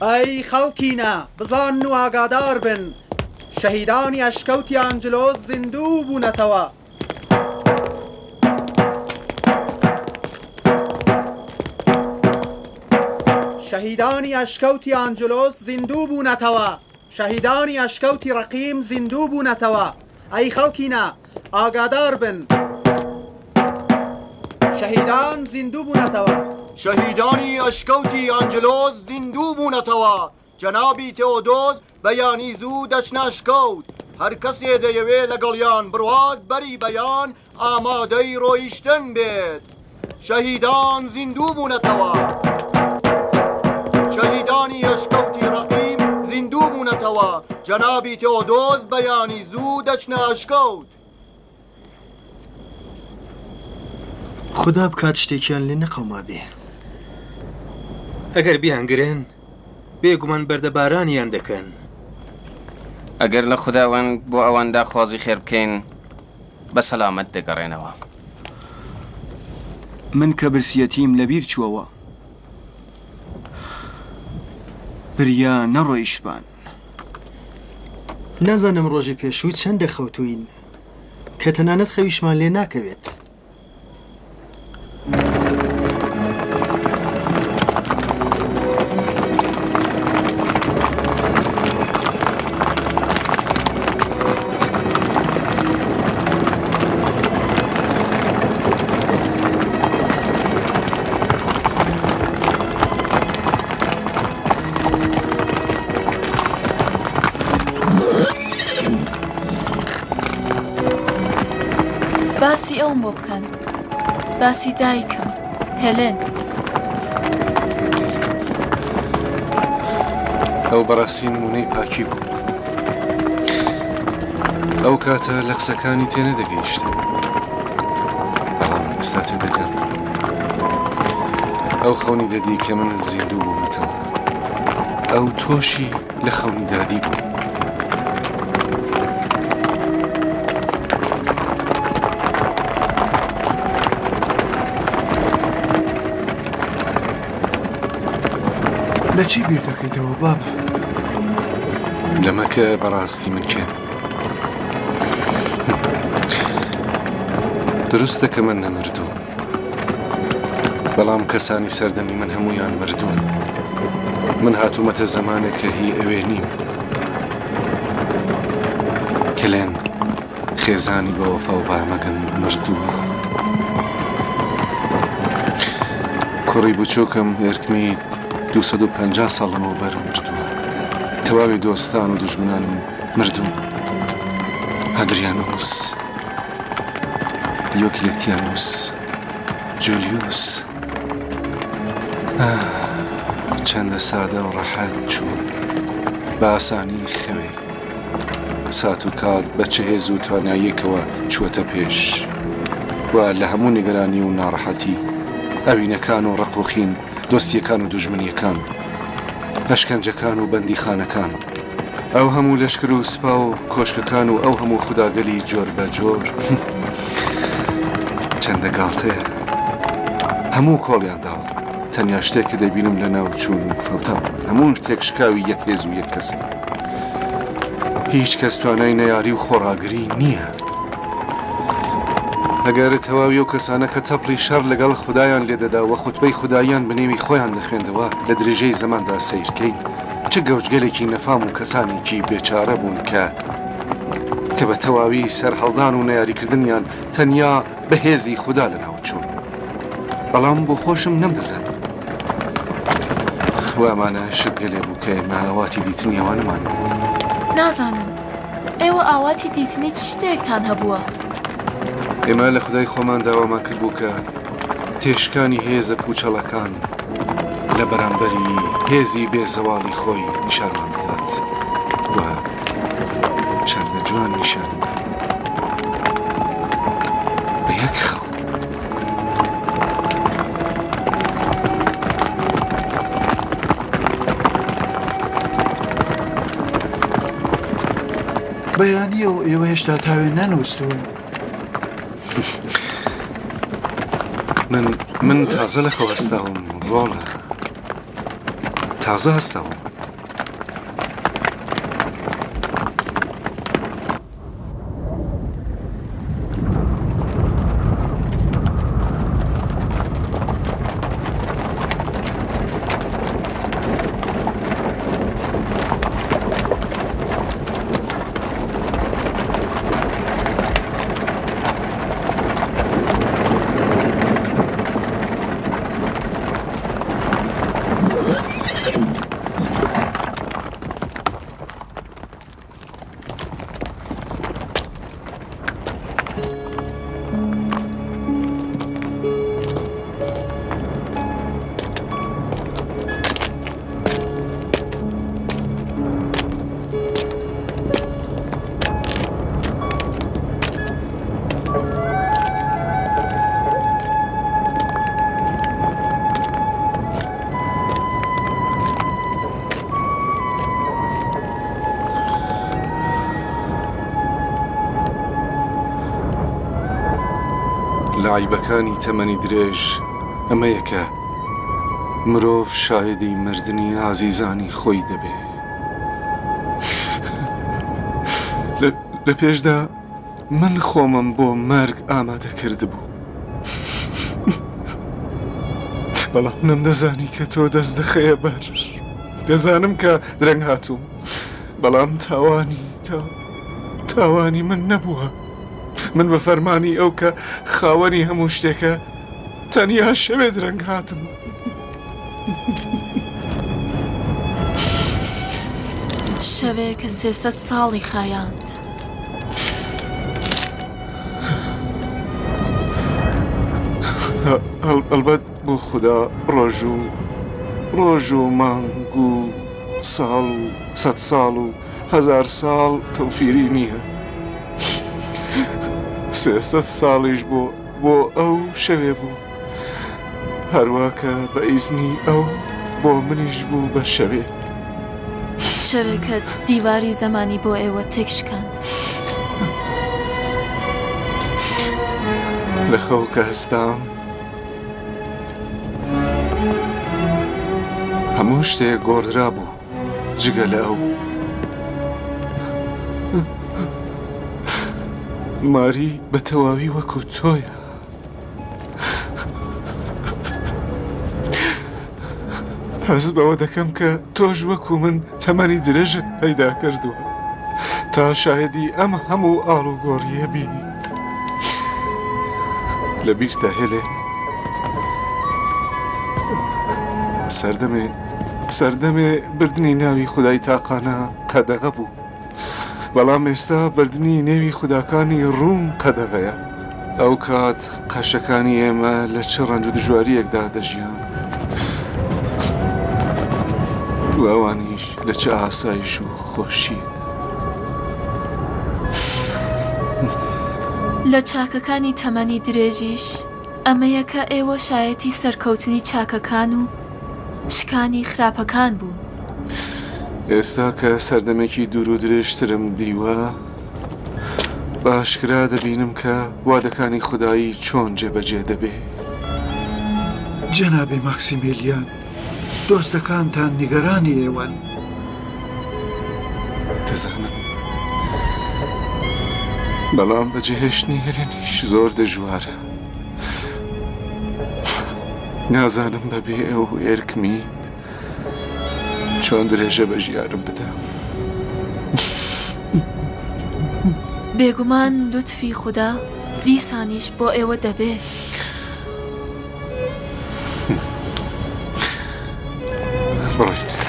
ئەی خەڵکینە، بزانن و ئاگادار بن، شەهیدانی ئەشکەوتی ئانجلۆس زیندوو بوونەتەوە. شەهیدانی ئەشکەوتی ئانجلۆس زیندوو بوونەتەوە. شەهیدانی ئەشکەوتی ڕەقیم زیندوو بوونەتەوە. ئەی خەڵکینە، ئاگادار بن. شەهیدان زیندوو بوونەتەوە. شەهیدانی ئەشکەوتی ئانجلۆس زیندوو بوونەتەوە. جەنابی تێئۆدۆز بەیانی زوو دەچنە ئەشکەوت. هەر کەسێ دەیەوێ لەگەڵیان بڕوات بەری بەیان ئامادەی ڕۆیشتن بێت. شەهیدان زیندوو بوونەتەوە. شەهیدانی ئەشکەوتی ڕەقیم زیندوو بوونەتەوە. جەنابی تێئۆدۆز بەیانی زوو دەچنە ئەشکەوت. خودا بکات شتێکیان لێ نەقەومابێ. ئەگەر بیانگرن بێگومان بەردەبارانیان دەکەن. ئەگەر لە خوداوەند بۆ ئەوان داخوازی خێر بکەین بە سەلامەت دەگەڕێنەوە. من کە برسیەتیم لەبیر چووەوە بریا نەڕۆیشتبان. نازانم ڕۆژی پێشوو چەندە خەوتووین کە تەنانەت خەویشمان لێ ناکەوێت. باسی ئەوم بۆ بکەن باسی دایکم هێلێن ئەو بەڕاستی نمونەی پاکی بوو ئەو کاتە لە قسەکانی تێنەدەگەیشتم بەڵام ئێستا تێدەگەم ئەو خەونی دەدی کە من زیندوو بوومەتەوە ئەو تۆشی لە خەونی دادی بوو. لە چی بیر دەکەیتەوە بابە؟ لەمە کە بەڕاستی من کێم؟ دروستە کە من نەمردووم بەڵام کەسانی سەردەمی من هەمویان مردوون من هاتوومەتە زەمانێک کە هی ئەوێ نیم کلێن خێزانی بە وەفا و بامەگەم مردووە کوڕی بچووکم ئێرکمیت 250 ساڵ لەمەوبەر مردووە تەواوی دۆستان و دوژمنانم مردوون هەدریانوس دیۆکلێتیانوس جولیوس چەندە سادە و ڕەحەت چوون بە ئاسانی خەوێک سات و کات بە چ هێز و تواناییەکەوە چووەتە پێش و لە هەموو نیگەرانی و ناڕەحەتی ئەوینەکان و ڕق و خین دۆستییەکان و دوژمنییەکان ئەشکەنجەکان و بەندیخانەکان ئەو هەموو لەشکر و سپا و کۆشکەکان و ئەو هەموو خوداگەلی جۆر بە جۆر چەندە گاڵتەیە هەموو کۆڵیان داوە تەنیا شتێک کە دەبینم لە ناو چوون و فەوتاون هەموو تێکشکاوی یەک هێز و یەک کەسن هیچ کەس توانای نەیاری و خۆڕاگری نییە. ئەگەر تەواوی ئەو کەسانە کە تەپڵی شەڕ لەگەڵ خودایان لێدەدا و خوتبەی خوداییان بە نێوی خۆیان دەخوێندەوە لە درێژەی زەماندا سەیرکەین چ گەوجگەلێکی نەفام و کەسانێکی بێچارە بوون کە کە بە تەواوی سەرهەڵدان و نەیاریکردنیان تەنیا بە هێزی خودا لەناوچوون. بەڵام بۆ خۆشم نەمدەزانی. و ئەمانە شتگەلێ بوو کە ئێمە ئاواتی دیتنی ئەوانەمان بوو. نازانم ئێوە ئاواتی دیتنی چ شتێکتان هەبووە؟ ئێمە لە خودای خۆمان داوامان کردبوو کە تێشکانی هێزە پووچەڵەکان لە بەرامبەری هێزی بێ زەواڵی خۆی نیشانمان بدات و چەندە جوان نیشانی دا بە یەک خەو. بەیانییە و ئێوە هێشتا تاوێ نەنووستوون. من من تازە لە خەو هەستاوم ڕۆڵە تازە هەستاوم. لە عەیبەکانی تەمەنی درێژ ئەمەیە کە مرۆڤ شایدی مردنی ئازیزانی خۆی دەبێ. لە پێشدا من خۆمم بۆ مەرگ ئامادە کردبوو. بەڵام نەمدەزانی کە تۆ دەست دەخەیە بەر. دەزانم کە درەنگ هاتووم. بەڵام تاوانی تا تاوانی من نەبووە. من بە فەرمانی ئەو کە خاوەنی هەموو شتێکە تەنیا شەوێ درەنگ هاتم. شەوێ کە سێسەد ساڵی خایاند. ئەڵبەت بۆ خودا ڕۆژ و ڕۆژ و مانگ و ساڵ و سەد ساڵ و هەزار ساڵ تەوفیری نییە. سێسەد ساڵیش بۆ بۆ ئەو شەوێ بوو. هەروا کە بە ئیزنی ئەو بۆ منیش بوو بە شەوێک. شەوێک کە دیواری زەمانی بۆ ئێوە تێکشکاند. لە خەو کە هەستام هەموو شتێک گۆڕدرا بوو جگە لە ئەو. ماری بە تەواوی وەکو تۆیە. هەست بەوە دەکەم کە تۆش وەکو من تەمەنی درێژت پەیدا کردووە تا شاهدی ئەم هەموو ئاڵوگۆڕیە بیت. لە بیرتە هێلێن سەردەمێ سەردەمێ بردنی ناوی خودای تاقانە قەدەغە بوو. بەڵام ئێستا بردنی نێوی خوداکانی ڕووم قەدەغەیە. ئەو کات قەشەکانی ئێمە لە چ ڕەنج و دژوارییەکدا دەژیان و ئەوانیش لە چ ئاسایش و خۆشییەکدا. لە چاکەکانی تەمەنی درێژیش ئەمەیە کە ئێوە شایەتی سەرکەوتنی چاکەکان و شکانی خراپەکان بوون. ئێستا کە سەردەمێکی دوور و درێژترم دیوە، بە ئاشکرا دەبینم کە وادەکانی خودایی چۆن جێبەجێ دەبێ. جەنابی ماکسیمیلیان، دۆستەکانتان نیگەرانی ئێوەن. دەزانم. بەڵام بەجێهێشتنی هێلێنیش زۆر دژوارە. نازانم بەبێ ئەو ئێرکمیت چۆن درێژە بە ژیانم بدەم. بێگومان لوتفی خودا دیسانیش بۆ ئێوە دەبێ. بڕۆین.